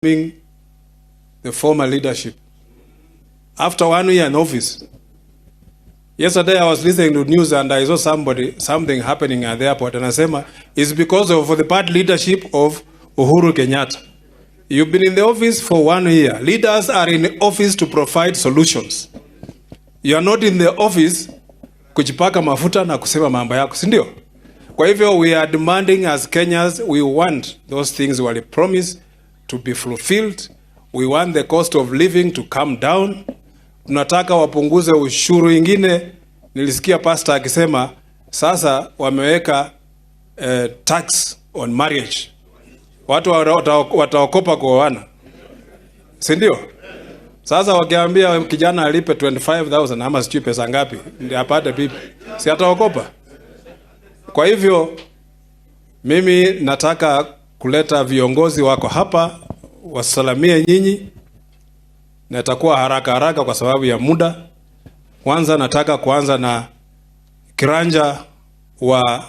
The former leadership. After one year in office, yesterday I was listening to news and I saw somebody, something happening at the airport, and anasema it's because of the bad leadership of Uhuru Kenyatta. You've been in the office for one year. Leaders are in office to provide solutions. You are not in the office kujipaka mafuta na kusema mambo yako, si ndio? Kwa hivyo we are demanding as Kenyans, we want those things were promised to be fulfilled. We want the cost of living to come down. Tunataka wapunguze ushuru ingine. Nilisikia pastor akisema sasa wameweka tax on marriage. Watu wataogopa kuoana, si ndio? Sasa wakiambia kijana alipe 25,000 ama sijui pesa ngapi ndio apate bibi, si ataogopa? Kwa hivyo mimi nataka kuleta viongozi wako hapa wasalamie nyinyi, na itakuwa haraka haraka kwa sababu ya muda. Kwanza nataka kuanza na kiranja wa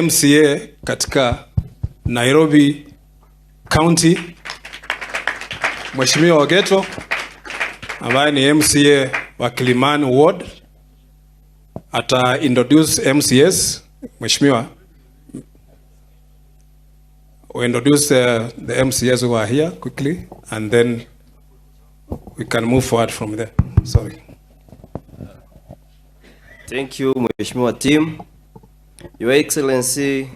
MCA katika Nairobi County, Mheshimiwa Ogeto ambaye ni MCA wa Kilimani Ward ata introduce MCAs. Mheshimiwa, we introduce the MCAs who are here quickly and then we can move forward from there. Sorry. Thank you, Mheshimiwa Tim. Your Excellency